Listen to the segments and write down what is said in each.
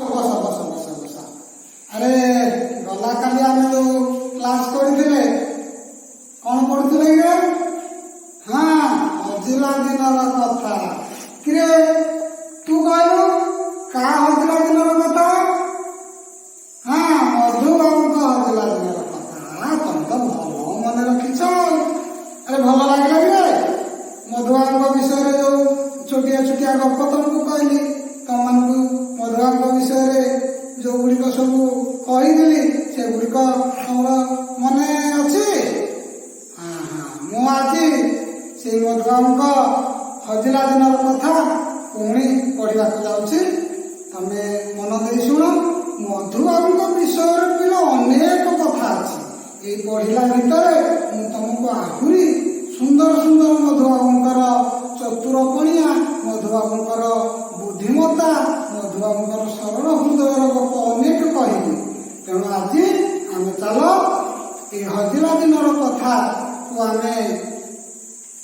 ବସ ବସ ବସ ବସ। ଆରେ, ଗଲା କାଲି ଆମେ ଯୋଉ କ୍ଲାସ କରିଥିଲେ, କଣ ପଢୁଥିଲେ କିରେ? ହଁ, ହଜିଲା ଦିନର କଥା। କିରେ, ତୁ କହିଲୁ, କାହା ହଜିଲା ଦିନର କଥା? ହଁ, ମଧୁ ବାବୁଙ୍କ ହଜିଲା ଦିନର କଥା। ତମେ ତ ଭଲ ମନେ ରଖିଛ ଆଉ। ଆରେ, ଭଲ ଲାଗିଲା କିରେ? ମଧୁବାବୁଙ୍କ ବିଷୟରେ ଯୋଉ ଛୋଟିଆ ଛୋଟିଆ ଗପ ତମକୁ କହିଲି, ତମମାନଙ୍କୁ ମଧୁବାବୁଙ୍କ ବିଷୟରେ ଯୋଉ ଗୁଡ଼ିକ ସବୁ କହିଥିଲି, ସେଗୁଡ଼ିକ ତମର ମନେ ଅଛି? ହଁ, ମୁଁ ଆଜି ସେଇ ମଧୁବାବୁଙ୍କ ହଜିଲା ଦିନର କଥା ପୁଣି ପଢିବାକୁ ଯାଉଛି। ତମେ ମନ ଦେଇ ଶୁଣ। ମଧୁବାବୁଙ୍କ ବିଷୟରେ ପିଲା ଅନେକ କଥା ଅଛି। ଏଇ ପଢିଲା ଭିତରେ ମୁଁ ତମକୁ ଆହୁରି ସୁନ୍ଦର ସୁନ୍ଦର ମଧୁବାବୁଙ୍କର ଚତୁରପଣିଆ, ମଧୁବାବୁଙ୍କର ବୁଦ୍ଧିମତ୍ତା, ମଧୁବାବୁଙ୍କର ସରଳ ହୃଦୟର ଗପ ଅନେକ କହିବି। ତେଣୁ ଆଜି ଆମେ ଚାଲ, ଏଇ ହଜିଲା ଦିନର କଥାକୁ ଆମେ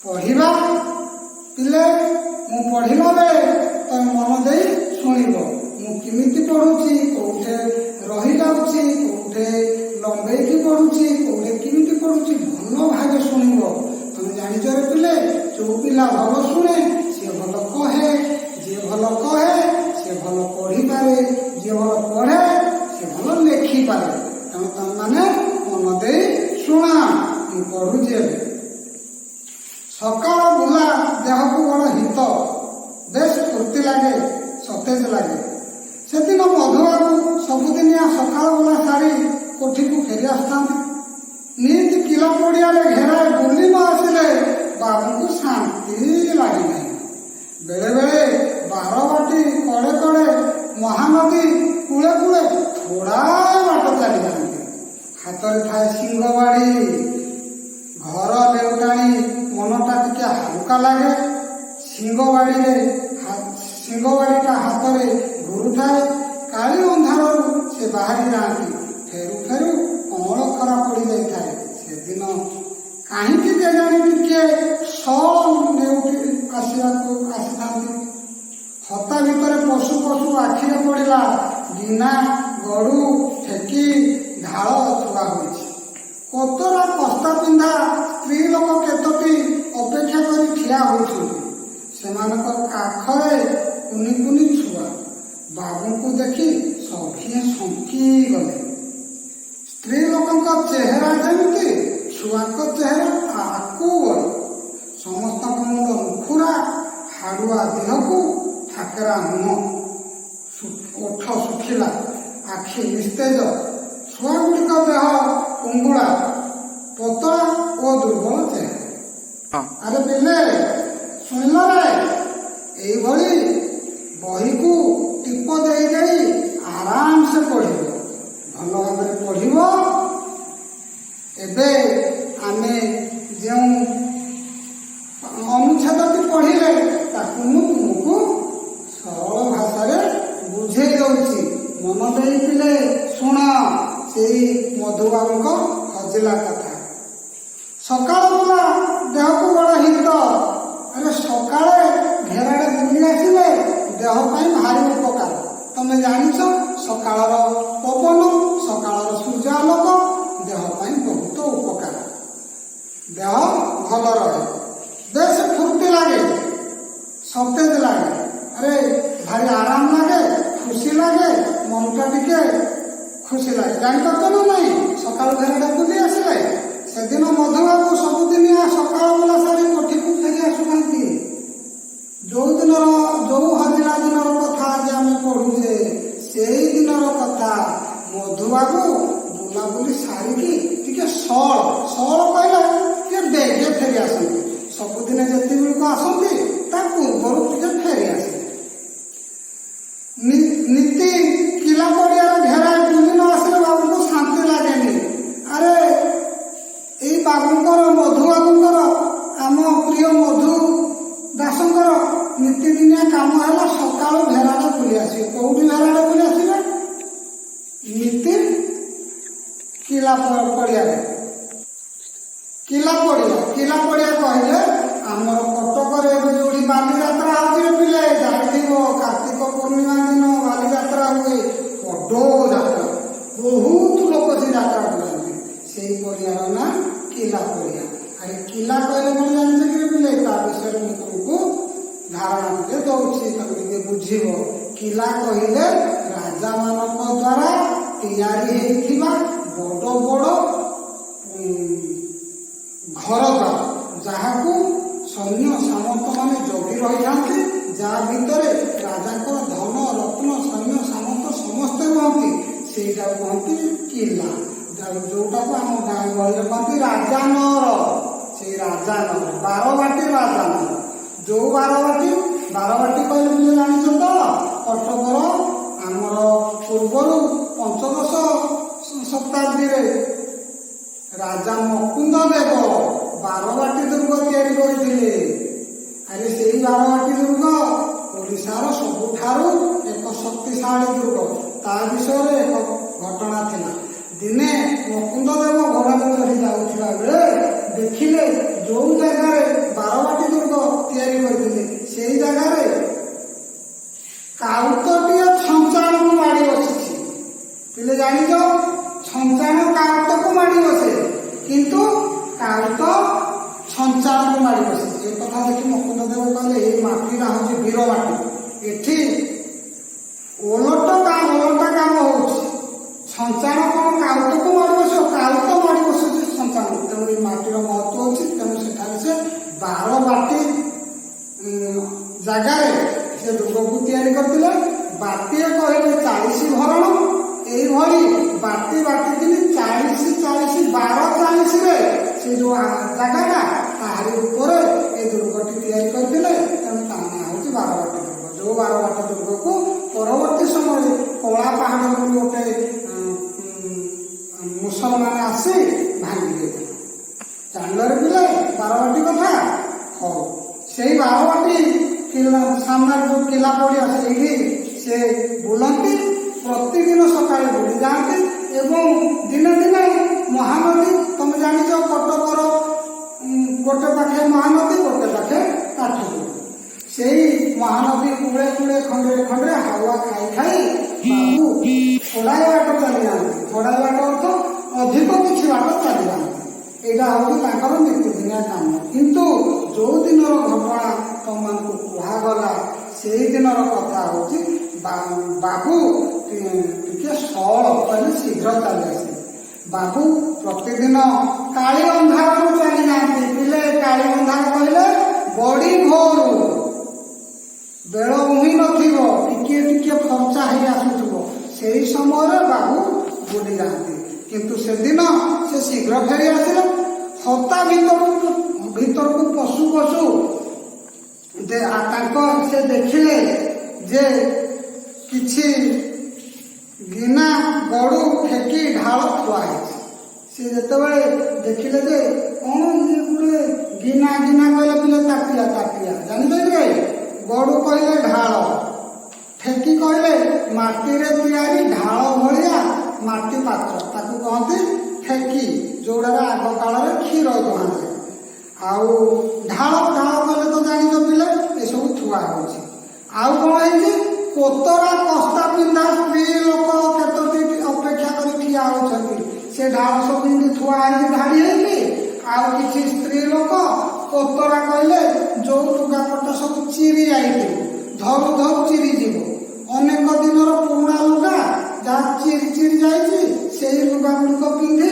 ପଢିବା। ପିଲେ, ମୁଁ ପଢିଲା ବେଳେ ତମେ ମନ ଦେଇ ଶୁଣିବ। ମୁଁ କେମିତି ପଢୁଛି, କୋଉଠି ରହିଯାଉଛି, କୋଉଠି ଲମ୍ବେଇକି ପଢୁଛି, କୋଉଠି କେମିତି ପଢୁଛି, ଭଲ ଭାବେ ଶୁଣିବ। ତମେ ଜାଣିଛ ରେ ପିଲେ, ଯୋଉ ପିଲା ଭଲ ଶୁଣେ ସିଏ ଭଲ କହେ, ଯିଏ ଭଲ କହେ ସିଏ ଭଲ ପଢିପାରେ, ଯିଏ ଭଲ ପଢେ ସିଏ ଭଲ ଲେଖିପାରେ। ତେଣୁ ତମେମାନେ ମନ ଦେଇ ଶୁଣ, ମୁଁ ପଢୁଛି ଏବେ। ସକାଳ ବୁଲା ଦେହକୁ ବଡ଼ ହିତ। ବେଶ ଫୁର୍ତ୍ତି ଲାଗେ, ସତେଜ ଲାଗେ। ସେଦିନ ମଧୁବାବୁ ସବୁଦିନିଆ ସକାଳ ବୁଲା ସାରି କୋଠିକୁ ଫେରି ଆସୁଥାନ୍ତି। ନିତି କିଲା ପଡ଼ିଆରେ ଘେରାଏ ବୁଲି ନ ଆସିଲେ ବାବୁଙ୍କୁ ଶାନ୍ତି ଲାଗିନାହିଁ। ବେଳେ ବେଳେ ବାରବାଟୀ କଡ଼େ କଡ଼େ, ମହାନଦୀ କୂଳେ କୂଳେ ଥୋଡ଼ାଏ ବାଟ ଚାଲିଯାଆନ୍ତି। ହାତରେ ଥାଏ ଶିଙ୍ଗବାଡ଼ି। ଘର ଲେଉଟାଣି ମନଟା ଟିକେ ହାଲୁକା ଲାଗେ। ଶିଙ୍ଗବାଡ଼ିଟା ହାତରେ ଘୁରୁଥାଏ। କାଳି ଅନ୍ଧାରରୁ ସେ ବାହାରି ଯାଆନ୍ତି। ଫେରୁ ଫେରୁ କଅଁଳ ଖରା ପଡ଼ି ଯାଇଥାଏ। ସେଦିନ କାହିଁକି କେଜାଣି ଟିକେ ସଅଳ ନେଉଟି ଆସିଥାନ୍ତି। ହତା ଭିତରେ ପଶୁ ପଶୁ ଆଖିରେ ପଡ଼ିଲା, ଗିନା, ଗଡୁ, ଠେକି, ଢାଳ ଥୁଆ ହୋଇଛି। କୋତରା କସ୍ତା ପିନ୍ଧା ସ୍ତ୍ରୀ ଲୋକ କେତୋଟି ଅପେକ୍ଷା କରି ଠିଆ ହୋଇଛନ୍ତି। ସେମାନଙ୍କ କାଖରେ କୁନି କୁନି ଛୁଆ। ବାବୁଙ୍କୁ ଦେଖି ସଭିଏଁ ଶଙ୍କି ଗଲେ। ସ୍ତ୍ରୀ ଲୋକଙ୍କ ଚେହେରା ଯେମିତି, ଛୁଆଙ୍କ ଚେହେରା ତାକୁ ବଳି। ସମସ୍ତଙ୍କ ମୁଣ୍ଡ ନୁଖୁରା, ହାଡୁଆ ଦେହକୁ ଠାକରା ମୁହଁ, ଓଠ ଶୁଖିଲା, ଆଖି ନିସ୍ତେଜ। ଛୁଆ ଗୁଡ଼ିକ ଦେହ କୁଙ୍ଗୁଳା, ପତଳା ଓ ଦୁର୍ବଳ ଚେହେରା। ଆରେ ପିଲେ, ଶୁଣିଲ ରେ? ଏଇଭଳି ବହିକୁ ଟିପ ଦେଇ ଦେଇ ଆରାମସେ ପଢିବ, ଭଲ ଭାବରେ ପଢିବ। ଏବେ ଆମେ ଯେଉଁ ଅନୁଚ୍ଛେଦଟି ପଢିଲେ, ତାକୁ ମୁଁ ତୁମକୁ ସରଳ ଭାଷାରେ ବୁଝେଇ ଦଉଛି। ମନ ଦେଇ ପିଲେ ଶୁଣ, ସେଇ ମଧୁବାବୁଙ୍କ ହଜିଲା କଥା। ସକାଳ ବୁଲା ଦେହକୁ ବଡ଼ ହିତ। ଆରେ, ସକାଳେ ଘେରାରେ ବୁଲି ଆସିଲେ ଦେହ ପାଇଁ ଭାରି ଉପକାର। ତମେ ଜାଣିଛ, ସକାଳର ପବନ, ସକାଳର ସୂର୍ଯ୍ୟ ଆଲୋକ ଦେହ ପାଇଁ ବହୁତ ଉପକାର। ଦେହ ଭଲ ରହେ, ବେଶ ଫୁର୍ତ୍ତି ଲାଗେ, ସତେଜ ଲାଗେ। ଆରେ, ଭାରି ଆରାମ ଲାଗେ, ଖୁସି ଲାଗେ, ମନଟା ଟିକେ ଖୁସି ଲାଗେ। ଜାଣିପାରୁଛ ନା ନାଇଁ, ସକାଳୁ ଘେରାଟା ବୁଲି ଆସିଲେ? ସେଦିନ ମଧୁବାବୁ ସବୁଦିନିଆ ସକାଳ ବୁଲା ସାରି କୋଠିକୁ ଫେରି ଆସୁଥାନ୍ତି। ଯୋଉ ହଜିଲା ଦିନର କଥା ଆଜି ଆମେ ପଢୁଛେ, ସେଇ ଦିନର କଥା। ମଧୁବାବୁ ବୁଲାବୁଲି ସାରିକି ଟିକେ ସଅଳ, ସଅଳ କହିଲେ ଟିକେ ବେଗେ ଫେରି ଆସନ୍ତି। ସବୁଦିନ ଯେତିକି ଆସନ୍ତି, ତା ପୂର୍ବରୁ ଟିକେ ଫେରି ଆସିଲେ। ନିତି କିଲା ପଡ଼ିଆରେ ଘେରାଏ ବୁଲି ନ ଆସିଲେ ବାବୁଙ୍କୁ ଶାନ୍ତି ଲାଗେନି। ଆରେ, ଏଇ ବାବୁଙ୍କର, ମଧୁ ବାବୁଙ୍କର, ଆମ ପ୍ରିୟ ମଧୁ ଦାସଙ୍କର ନିତିଦିନିଆ କାମ ହେଲା ସକାଳୁ ଘେରାଟା ବୁଲି ଆସିବେ। କୋଉଠି ଘେରାଟା ବୁଲି ଆସିବେ? ନିତି କିଲା ପଡ଼ିଆରେ। କିଲା ପଡ଼ିଆ, କିଲା ପଡ଼ିଆ କହିଲେ ଆମର କଟକରେ ଏବେ ଯୋଉଠି ବାଲିଯାତ୍ରା ହଉଛି ପିଲେ, ଯାଇଥିବ। କାର୍ତ୍ତିକ ପୂର୍ଣ୍ଣିମା ଦିନ ବାଲିଯାତ୍ରା ହୁଏ। ଧାରଣା ଟିକେ ଦଉଛି, ତମେ ଟିକେ ବୁଝିବ। କିଲା କହିଲେ ରାଜାମାନଙ୍କ ଦ୍ୱାରା ତିଆରି ହେଇଥିବା ବଡ଼ ବଡ଼ ଘର ଦ୍ୱାର, ଯାହାକୁ ସୈନ୍ୟ ସାମନ୍ତ ମାନେ ଜଗି ରହିଥାନ୍ତି, ଯାହା ଭିତରେ ରାଜାଙ୍କର ଧନ ରତ୍ନ, ସୈନ୍ୟ ସାମନ୍ତ ସମସ୍ତେ ରୁହନ୍ତି, ସେଇଟାକୁ କୁହନ୍ତି କିଲା। ଯୋଉଟାକୁ ଆମ ଗାଁ ଗହଳିରେ କହନ୍ତି ରାଜା ନଅର। ସେଇ ରାଜା ନଅର, ବାରବାଟୀ ରାଜା ନଅର। ଯୋଉ ବାରବାଟୀ, ବାରବାଟୀ କହିଲେ ପିଲେ ଜାଣିଛ ତ? କଟକର ଆମର ପୂର୍ବରୁ ପଞ୍ଚଦଶ ଶତାବ୍ଦୀରେ ରାଜା ମୁକୁନ୍ଦ ଦେବ ବାରବାଟୀ ଦୁର୍ଗ ତିଆରି କରିଥିଲେ। ଆରେ, ସେଇ ବାରବାଟୀ ଦୁର୍ଗ ଓଡ଼ିଶାର ସବୁଠାରୁ ଏକ ଶକ୍ତିଶାଳୀ ଦୁର୍ଗ। ତା ବିଷୟରେ ଏକ ଘଟଣା ଥିଲା। ଦିନେ ମୁକୁନ୍ଦ ଦେବ ଘୋଡ଼ାରେ ଚଢ଼ି ଯାଉଥିବା ବେଳେ ଦେଖିଲେ, ଯୋଉ ଜାଗାରେ ବାରବାଟୀ ଦୁର୍ଗ ତିଆରି କରିଥିଲେ, ସେଇ ଜାଗାରେ କାଉତଟିଏ ଛଞ୍ଚାଣକୁ ମାଡ଼ି ବସିଛି। ପିଲେ ଜାଣିଛ, ଛଞ୍ଚାଣ କାଉତକୁ ମାଡ଼ି ବସେ, କିନ୍ତୁ କାଉତ ଛଞ୍ଚାଣକୁ ମାଡ଼ି ବସିଛି। ଏ କଥା ଦେଖି ମୁକୁନ୍ଦ ଦେବ କହିଲେ, ଏଇ ମାଟିଟା ହଉଛି ବୀର ମାଟି। ଏଠି ଓଲଟ କାମ, ଓଲଟା କାମ ହଉଛି। ଛଞ୍ଚାଣ କଣ କାଉତକୁ ମାଡ଼ି ବସିବ? କାଉତ ମାଡ଼ି ବସୁଛି ଛଞ୍ଚାଣକୁ। ତେଣୁ ଏଇ ମାଟିର ମହତ୍ଵ ଅଛି। ତେଣୁ ସେଠାରେ ସେ ବାରବାଟୀ ଜାଗାରେ ସେ ଦୁର୍ଗକୁ ତିଆରି କରିଥିଲେ। ବାଟିଏ କହିଲେ 40 ଭରଣ। ଏଇଭଳି ବାଟି ବାଟିକିନି 40 40 ବାର 40ରେ ସେ ଯୋଉ ଜାଗାଟା, ତାହାରି ଉପରେ ଏ ଦୁର୍ଗଟି ତିଆରି କରିଥିଲେ। ତେଣୁ ତା ନାଁ ହଉଛି ବାରବାଟୀ ଦୁର୍ଗ। ଯୋଉ ବାରବାଟୀ ଦୁର୍ଗକୁ ପରବର୍ତ୍ତୀ ସମୟରେ କଳା ପାହାଡ଼ ବୋଲି ଗୋଟେ ଉଁ, ଉଁ, ମୁସଲମାନ ଆସି ଭାଙ୍ଗି ଦେଇଥିଲା। ଜାଣିଲରେ ପିଲେ ବାରବାଟୀ କଥା? ହଉ, ସେଇ ବାରବାଟୀ କିଲା ସାମ୍ନାରେ ଯୋଉ କିଲା ପଡିଆ, ସେଇଠି ସେ ବୁଲନ୍ତି। ପ୍ରତିଦିନ ସକାଳେ ବୁଲି ଯାଆନ୍ତି ଏବଂ ଦିନେ ଦିନେ ମହାନଦୀ, ତମେ ଜାଣିଛ, କଟକର ଗୋଟେ ପାଖେ ମହାନଦୀ, ଗୋଟେ ପାଖେ କାଠଯୋଡ଼ି। ସେଇ ମହାନଦୀ କୂଳେ କୂଳେ, ଖଣ୍ଡେ ଖଣ୍ଡେ ହାୱା ଖାଇ ଖାଇ ବାବୁ ଥୋଡ଼ାଏ ବାଟ ଚାଲି ଯାଆନ୍ତି। ଥୋଡ଼ାଏ ବାଟ ଅର୍ଥ ଅଧିକ କିଛି ବାଟ ଚାଲି ଯାଆନ୍ତି। ଏଇଟା ହଉଛି ତାଙ୍କର ନିତିଦିନିଆ କାମ। କିନ୍ତୁ ଯୋଉ ଦିନର ଘଟଣା ତମମାନଙ୍କୁ କୁହାଗଲା, ସେଇ ଦିନର କଥା ହଉଛି, ବାବୁ ଟିକେ ସଅଳ କହିଲେ ଶୀଘ୍ର ଚାଲି ଆସିଲେ। ବାବୁ ପ୍ରତିଦିନ କାଳି ଅନ୍ଧାରରୁ ଚାଲି ଯାଆନ୍ତି। ପିଲେ, କାଳି ଅନ୍ଧାର କହିଲେ ବଡି ଭୋରୁ, ବେଳ ଉହିଁ ନଥିବ, ଟିକିଏ ଟିକିଏ ଫର୍ଚା ହେଇ ଆସୁଥିବ, ସେଇ ସମୟରେ ବାବୁ ବୁଲି ଯାଆନ୍ତି। କିନ୍ତୁ ସେଦିନ ସେ ଶୀଘ୍ର ଫେରି ଆସିଲେ। ହତା ଭିତରକୁ ଭିତରକୁ ପଶୁ ପଶୁ ତାଙ୍କ ସେ ଦେଖିଲେ ଯେ କିଛି ଗିନା, ଗଡୁ, ଠେକି, ଢାଳ ଥୁଆ ହେଇଛି। ସେ ଯେତେବେଳେ ଦେଖିଲେ ଯେ କଣ ଇଏ ଗୋଟେ ଗିନା, ଗିନା କହିଲେ ପିଲେ ତାଟିଆ, ତାଟିଆ ଜାଣିଛ କି? ଗଡୁ କହିଲେ ଢାଳ, ଠେକି କହିଲେ ମାଟିରେ ତିଆରି ଢାଳ ଭଳିଆ ମାଟି ପାତ୍ର, ତାକୁ କହନ୍ତି ଠେକି, ଯୋଉଟାରେ ଆଗ କାଳରେ କ୍ଷୀର ଦୁହାଯାଏ। ଆଉ ଢାଳ, ଢାଳ କହିଲେ ତ ଜାଣିଛ ପିଲେ। ଏସବୁ ଥୁଆ ହଉଛି। ଆଉ କଣ ହେଇଛି? କୋତରା କସ୍ତା ପିନ୍ଧା ସ୍ତ୍ରୀ ଲୋକ କେତୋଟି ଅପେକ୍ଷା କରି ଠିଆ ହଉଛନ୍ତି। ସେ ଢାଳ ସବୁ ଏମିତି ଥୁଆ ହେଇକି ଧାଡି ହେଇକି, ଆଉ କିଛି ସ୍ତ୍ରୀ ଲୋକ, କୋତରା କହିଲେ ଯୋଉ ଲୁଗାପଟା ସବୁ ଚିରି ଯାଇଥିବ, ଧରୁ ଧରୁ ଚିରି ଯିବ, ଅନେକ ଦିନର ପୁରୁଣା ଲୁଗା ଯାହା ଚିରି ଚିରି ଯାଇଛି, ସେଇ ଲୁଗା ଗୁଡ଼ିକ ପିନ୍ଧି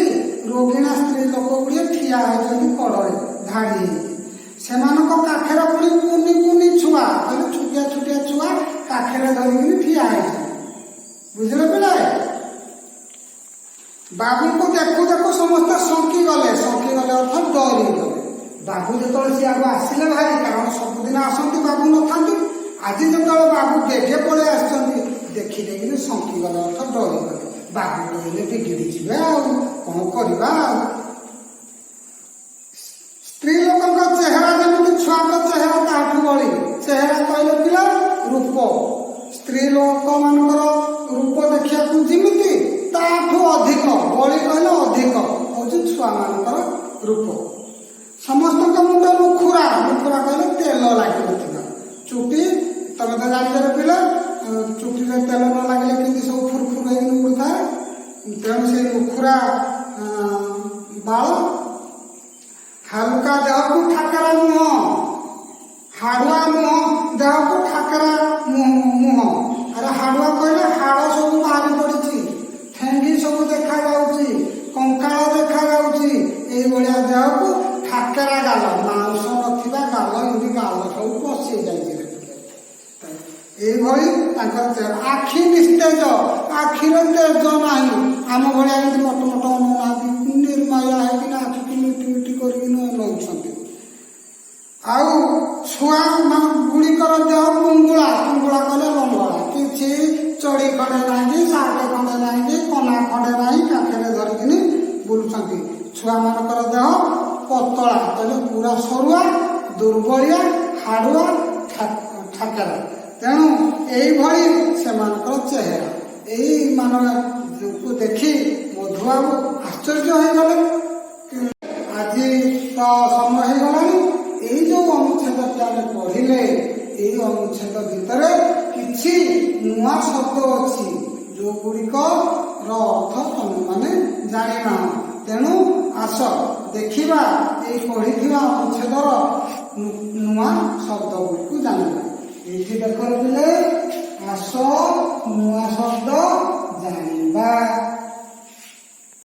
ରୋଗିଣା ସ୍ତ୍ରୀ ଲୋକ ଗୁଡ଼ିଏ ଠିଆ ହେଇଛନ୍ତି କଡ଼ରେ ଧାଡି ହେଇକି। ସେମାନଙ୍କ କାଖରେ ପୁଣି କୁନି କୁନି ଛୁଆ, କହିଲେ ଛୋଟିଆ ଛୋଟିଆ ଛୁଆ କାଖରେ ଧରିକିନି ଠିଆ ହେଇଛନ୍ତି। ବୁଝିଲେ ପିଲାଏ? ବାବୁଙ୍କୁ ଦେଖୁ ଦେଖୁ ସମସ୍ତେ ଶଙ୍କି ଗଲେ। ଶଙ୍କି ଗଲେ ଅର୍ଥ ଡରିଗଲେ। ବାବୁ ଯେତେବେଳେ ସିଆଡୁ ଆସିଲେ ଭାରି, କାରଣ ସବୁଦିନ ଆସନ୍ତି, ବାବୁ ନଥାନ୍ତି। ଆଜି ଯେତେବେଳେ ବାବୁ ବେଗେ ପଳେଇ ଆସିଛନ୍ତି, ଦେଖିଦେଇକିନି ଶଙ୍କି ଗଲେ ଅର୍ଥ ଡରିଗଲେ। ବାବୁ କହିଲେ ବିଗିଡି ଯିବେ, ଆଉ କଣ କରିବା ଆଉ? ସ୍ତ୍ରୀ ଲୋକଙ୍କ ଚେହେରା ଯେମିତି ଛୁଆଙ୍କ ଚେହେରା ତାଠୁ ବଳି। ଚେହେରା କହିଲେ ପିଲା ରୂପ। ସ୍ତ୍ରୀ ଲୋକମାନଙ୍କର ରୂପ ଦେଖିବାକୁ ଯେମିତି, ତାଠୁ ଅଧିକ, ବଳି କହିଲେ ଅଧିକ, ହଉଛି ଛୁଆମାନଙ୍କର ରୂପ। ସମସ୍ତଙ୍କ ମୁଣ୍ଡ ନୁଖୁରା। ନୁଖୁରା କହିଲେ ତେଲ ଲାଗିନଥିବା ଚୁଟି। ତମେ ତ ଜାଣିଛ ପିଲା, ଚୁଟିରେ ତେଲ ନ ଲାଗିଲେ କେମିତି ସବୁ ଫୁରଫୁର ହେଇକି ଉଡୁଥାଏ। ତେଣୁ ସେଇ ନୁଖୁରା ବାଳ, ହାଲୁକା ଦେହକୁ ଠାକରା ମୁହଁ, ହାଡୁଆ ମୁହଁ। ଦେହକୁ ଠାକରା ମୁହଁ। ଆରେ, ହାଡୁଆ କହିଲେ ହାଡ଼ ସବୁ ବାହାରି ପଡିଛି, ଠେଙ୍ଗି ସବୁ ଦେଖାଯାଉଛି, କଙ୍କାଳ ଦେଖାଯାଉଛି। ଏଇଭଳିଆ ଦେହକୁ ଠାକେରା ଗାଲ, ମାଂସ ନଥିବା ଗାଲ, ଏମିତି ଗାଲ ସବୁ ପଶି ଯାଇଛି। ଏଇଭଳି ତାଙ୍କର ଚେହେରା। ଆଖି ନିସ୍ତେଜ, ଆଖିର ତେଜ ନାହିଁ। ଆମ ଭଳିଆ ଏମିତି ମୋଟ ମୋଟ ଅନଉନାହାନ୍ତି, ନିର୍ମାୟା ହେଇକିନା ଆଖିକି ମିଟି ମିଟି କରିକି ଅନଉଛନ୍ତି। ଆଉ ଛୁଆ ଗୁଡ଼ିକର ଦେହ ପୁଙ୍ଗୁଳା। ପୁଙ୍ଗୁଳା କହିଲେ ଲଙ୍ଗଳା, କିଛି ଚଡ଼ି ଖଣ୍ଡେ ନାହିଁ କି ସାର୍ଟ ଖଣ୍ଡେ ନାହିଁ କି କନା ଖଣ୍ଡେ ନାହିଁ, କାଖରେ ଧରିକିନି ବୁଲୁଛନ୍ତି। ଛୁଆମାନଙ୍କର ଦେହ ପତଳା କହିଲେ ପୁରା ସରୁଆ, ଦୁର୍ବଳିଆ, ହାଡୁଆ, ଠାକେରା। ତେଣୁ ଏଇଭଳି ସେମାନଙ୍କର ଚେହେରା। ଏଇ ମାନଙ୍କୁ ଦେଖି ମଧୁବାବୁ ଆଶ୍ଚର୍ଯ୍ୟ ହେଇଗଲେ। ଆଜି ତ ସମୟ ହେଇଗଲାଣି। ଏଇ ଯୋଉ ଅନୁଚ୍ଛେଦଟି ଆମେ ପଢିଲେ, ଏଇ ଅନୁଚ୍ଛେଦ ଭିତରେ କିଛି ନୂଆ ଶବ୍ଦ ଅଛି, ଯୋଉଗୁଡ଼ିକର ଅର୍ଥ ତମେମାନେ ଜାଣିନାହ। ତେଣୁ ଆସ ଦେଖିବା, ଏଇ ପଢିଥିବା ଅନୁଚ୍ଛେଦର ନୂଆ ଶବ୍ଦ ଗୁଡ଼ିକୁ ଜାଣିବା। ଏଇଠି ଦେଖ ପିଲେ, ଆସ ନୂଆ ଶବ୍ଦ ଜାଣିବା।